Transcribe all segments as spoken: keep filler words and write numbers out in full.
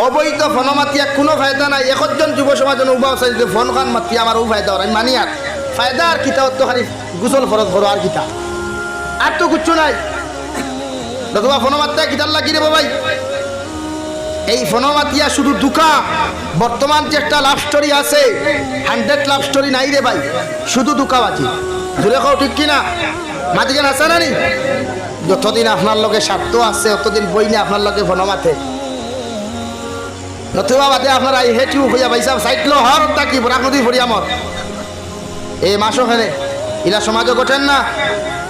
অবৈধ ফোনো মাতিয়া কুনু ফায়দা নাই। একজন যুব সমাজ উবাও চাই যে ফোন খান মাতিয়া আমার অউ ফায়দা অর, আমি মানি। আর ফায়দা আর কিতা? অত খালি গোসল ফরজ করো, আর কিতা? আর তো কিচ্ছু নাই। নতুবা ফোনো মাততায় কিতার লাগি রে বাবাই? এই ফোনো মাতিয়া শুধু ধুকা। বর্তমান যে একটা লাভ স্টোরি আছে, হান্ড্রেড লাভ স্টোরি নাই রে ভাই, শুধু ধুকাবাজি। জুরে কও, ঠিক কি না? মাতিকেন আছে না নি? যতদিন আপনার লগে স্বার্থ আছে, অতদিন বইনে আপনার লগে ফোনো মাতে। নতুবা বাদে আপনার "I hate you" কইয়া ভাইসাব সাইটলো হর তা কি বরাক নদী ফরিয়া মর। এ মাসও খেলে, ইলা সমাজও ঘটের না।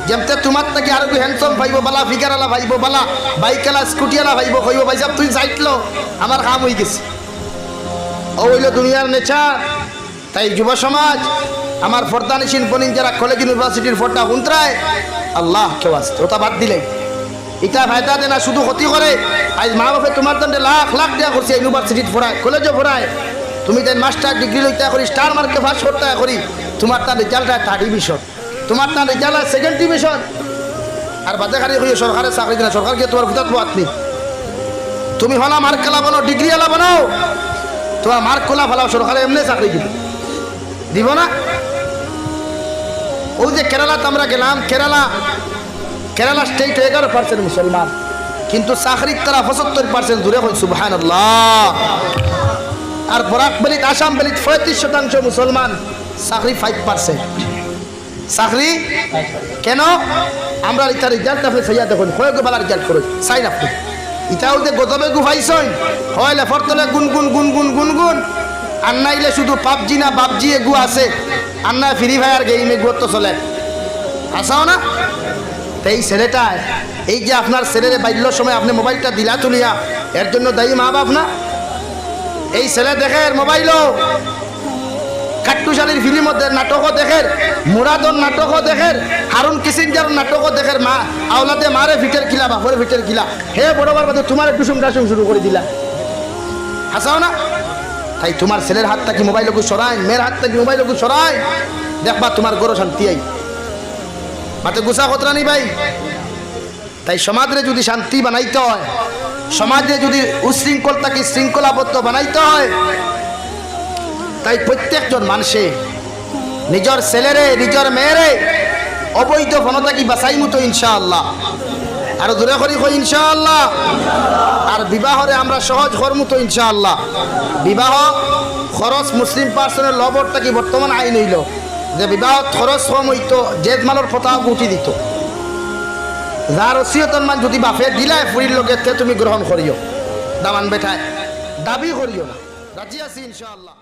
যেমতে তুমার থাকি আরো কি হ্যান্ডসাম পাইবো, বালা ফিগার আলা পাইবো, বালা বাইক আলা, স্কুটি আলা পাইবো, কইবো, "ভাইসাব, তুই সাইটলো, আমার কাম অইগেছে।" অউ অইলো দুনিয়ার নেচার। তাই যুব সমাজ, আমার পর্দানিশীন বইন যারা কলেজ ইউনিভার্সিটির পর্দা হুনতরায়, আল্লাহ কেউ আসতে, ওটা বাদ দিলাই। ইটা ফায়দা দেয় না, শুধু ক্ষতি করে। আইজ মা বাপে তুমার জন্য লাখ লাখ টেকা খরচ করি ইউনিভার্সিটিত পড়ায়, কলেজো পড়ায়, তুমি তাইন মাস্টার ডিগ্রি লইতা করি, স্টার মার্কে পাস করতা করি, তুমার তার রেজাল্ট অয় থার্ড ডিভিশন, তুমার তার রেজাল্ট অয় সেকেন্ড ডিভিশন। আর বাদে খালি কইও সরকারে চাকরি দেয় না, সরকার কিতা তুমার ফুতাত পুয়াত নি? তুমি হলা মার্ক আলা বনো, ডিগ্রি আলা বানাও, তুমার মার্ক কুলা ফালাও, সরকারে এমনে চাকরি দিবো, দিবো না? অউ যে কেরালাত আমরা গেলাম, কেরালা, কেরালা স্টেট এগারো পার্সেন্ট মুসলমান, কিন্তু চাকরির তারা পঁচাত্তর পার্সেন্ট। জুরে কইন সুবহানাল্লাহ। আর বরাক ভ্যালিত, আসাম ভ্যালিত পঁয়ত্রিশ শতাংশ মুসলমান, চাকরি ফাইভ পার্সেন্ট। চাকরি কেন? আমরা ইতার রেজাল্ট আপনে চাইয়া দেখইন, কয়গু বালা রেজাল্ট করইন, চাইন আপনে। ইতা অইলে গজবে গু পাইছইন, অইলে ফরতলে গুন গুন গুন গুন গুন গুন, আর নাইলে শুধু পাবজি না বাবজি এগু আছে, আর না ফ্রি ফায়ার গেম এগু তো চলে, হাছাও না? তে এই ছেলেটায়, এই যে আপনার ছেলেরে বাল্য সময় আপনে মোবাইলটা দিলা তুলিয়া, এর জন্য দায়ী মা বাপ না? এই ছেলে দেখের মোবাইলো কাট্টুশ আলীর ফিল্মও দেখের, নাটকও দেখের, মুরাদর নাটকও দেখের, হারুন কিসিঞ্জারর নাটকও দেখের, মা আওলাদে মারে ফিটের কিলা, বাপরে ফিটের কিলা। হে বড় অওয়ার বাদে তুমারে টুসুম টাসুম শুরু করি দিলা। হাছাও না? তাই তুমার ছেলের হাত থাকি মোবাইলগু সরাইন, মেয়ের হাত থাকি মোবাইলগু সরাইন, দেখবা তুমার ঘরো শান্তি আইবো। মাতে গুছা খতরা নি ভাই? তাই সমাজরে যুদি শান্তি বানাইতে অয়, সমাজরে যুদি উশৃঙ্খল থাকি শৃঙ্খলাবদ্ধ বানাইতে অয়, তাই প্রত্যেকজন মানষে নিজর ছেলেরে, নিজর মেয়েরে অবৈধ ফোনো থাকি বাচাইমু তো ইনশাআল্লাহ। আরো জুরে করি কই ইনশাআল্লাহ। আর বিবাহরে আমরা সহজ করমু তো ইনশাআল্লাহ। বিবাহ খরচ মুসলিম পার্সনের ল বোর্ড থাকি বর্তমান আইন অইলো যে বিবাহত খরচ কম অইতো, জেজমালর প্রথাও উঠি দিতো। যার ওসিয়তর মান যুদি বাপে দিলায় ফুরির লগে, তে তুমি গ্রহণ করিও, দামান বেটায় দাবি করিও না। রাজি আছি ইনশাআল্লাহ।